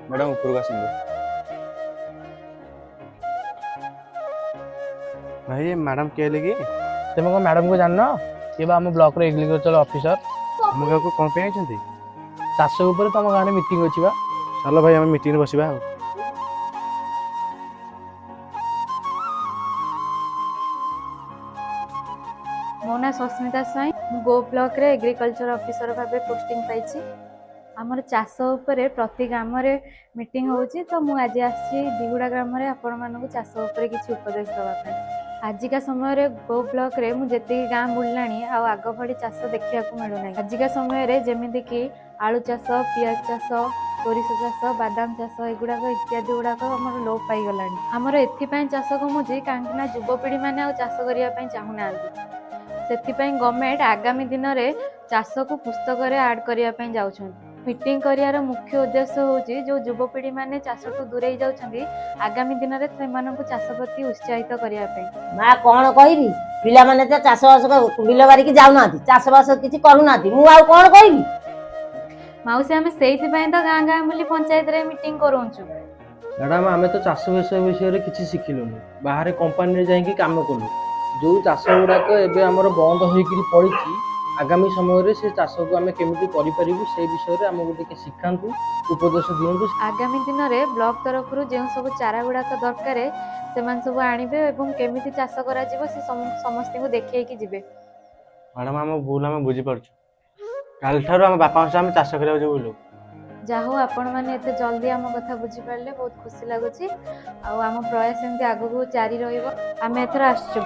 Madam, ଉପରକୁ ଆସନ୍ତୁ। ଭାଇ, ମ୍ୟାଡ଼ାମ କିଏ ହେଲେ କି? ତୁମେ କ'ଣ ମ୍ୟାଡ଼ାମକୁ ଜାଣିନ? ସିଏ ବା ଆମ ବ୍ଲକର ଏଗ୍ରିକଲଚର ଅଫିସର। ଆମ ଗାଁକୁ କ'ଣ ପାଇଁ ଆଇଛନ୍ତି? ଚାଷ ଉପରେ ତମ ଗାଁରେ ମିଟିଂ ଅଛି ବା। ଚାଲ ଭାଇ, ଆମେ ମିଟିଂରେ ବସିବା ଆଉ। ମୋ ନାଁ ସସ୍ମିତା ସ୍ୱାଇଁ। ମୁଁ ଗୋ ବ୍ଲକରେ ଏଗ୍ରିକଲଚର ଅଫିସର ଭାବେ ପୋଷ୍ଟିଂ ପାଇଛି। ଆମର ଚାଷ ଉପରେ ପ୍ରତି ଗ୍ରାମରେ ମିଟିଂ ହେଉଛି, ତ ମୁଁ ଆଜି ଆସିଛି ଦିଗୁଡ଼ା ଗ୍ରାମରେ ଆପଣମାନଙ୍କୁ ଚାଷ ଉପରେ କିଛି ଉପଦେଶ ଦେବା ପାଇଁ। ଆଜିକା ସମୟରେ ଗୋ ବ୍ଲକରେ ମୁଁ ଯେତିକି ଗାଁ ବୁଲିଲାଣି, ଆଉ ଆଗ ଭଳି ଚାଷ ଦେଖିବାକୁ ମିଳୁନାହିଁ। ଆଜିକା ସମୟରେ ଯେମିତିକି ଆଳୁ ଚାଷ, ପିଆଜ ଚାଷ, ସୋରିଷ ଚାଷ, ବାଦାମ ଚାଷ, ଏଗୁଡ଼ାକ ଇତ୍ୟାଦି ଗୁଡ଼ାକ ଆମର ଲୋପ ପାଇଗଲାଣି। ଆମର ଏଥିପାଇଁ ଚାଷ କମୁଛି କାହିଁକିନା ଯୁବପିଢ଼ିମାନେ ଆଉ ଚାଷ କରିବା ପାଇଁ ଚାହୁଁନାହାନ୍ତି। ସେଥିପାଇଁ ଗଭର୍ଣ୍ଣମେଣ୍ଟ ଆଗାମୀ ଦିନରେ ଚାଷକୁ ପୁସ୍ତକରେ ଆଡ଼୍ କରିବା ପାଇଁ ଯାଉଛନ୍ତି। ମିଟିଂ କରିବାର ମୁଖ୍ୟ ଉଦ୍ଦେଶ୍ୟ ହେଉଛି, ଯେଉଁ ଯୁବପିଢ଼ିମାନେ ଚାଷଠୁ ଦୂରେଇ ଯାଉଛନ୍ତି, ଆଗାମୀ ଦିନରେ ସେମାନଙ୍କୁ ଚାଷ ପ୍ରତି ଉତ୍ସାହିତ କରିବା ପାଇଁ। ମା, କଣ କହିବି? ପିଲାମାନେ ତ ଚାଷବାସ, ବିଲ ବାରିକି ଯାଉନାହାନ୍ତି, ଚାଷବାସ କିଛି କରୁନାହାନ୍ତି। ମୁଁ ଆଉ କଣ କହିବି? ମାଉସୀ, ଆମେ ସେଇଥିପାଇଁ ତ ଗାଁ ଗାଁ ବୁଲି ପଞ୍ଚାୟତରେ ମିଟିଂ କରଉଛୁ। ମ୍ୟାଡ଼ାମ, ଆମେ ତ ଚାଷ ବିଷୟରେ କିଛି ଶିଖିଲୁନି। ବାହାରେ କମ୍ପାନୀରେ ଯାଇକି କାମ କଲୁ। ଯେଉଁ ଚାଷ ଗୁଡ଼ାକ ଏବେ ଆମର ବନ୍ଦ ହୋଇକିରି ପଡ଼ିଛି, ଆଗାମୀ ସମୟରେ ସେ ଚାଷକୁ ଆମେ କେମିତି କରିପାରିବୁ, ସେଇ ବିଷୟରେ ଆମକୁ ଟିକେ ଶିଖାନ୍ତୁ, ଉପଦେଶ ଦିଅନ୍ତୁ। ଆଗାମୀ ଦିନରେ ବ୍ଲକ ତରଫରୁ ଯେଉଁ ସବୁ ଚାରା ଗୁଡ଼ାକ ଦରକାର, ସେମାନେ ସବୁ ଆଣିବେ ଏବଂ କେମିତି ଚାଷ କରାଯିବ ସେ ସମସ୍ତଙ୍କୁ ଦେଖେଇକି ଯିବେ। ମ୍ୟାଡ଼ାମ, ଆମ ଭୁଲ ଆମେ ବୁଝିପାରୁଛୁ। କାଲିଠାରୁ ଆମ ବାପାଙ୍କ ସହ ଆମେ ଚାଷ କରିବାକୁ ଯିବୁ ବିଲକୁ। ଯାହା ହଉ, ଆପଣମାନେ ଏତେ ଜଲ୍ଦି ଆମ କଥା ବୁଝିପାରିଲେ, ବହୁତ ଖୁସି ଲାଗୁଛି। ଆଉ ଆମ ପ୍ରୟାସ ଏମିତି ଆଗକୁ ଜାରି ରହିବ। ଆମେ ଏଥର ଆସୁଛୁ।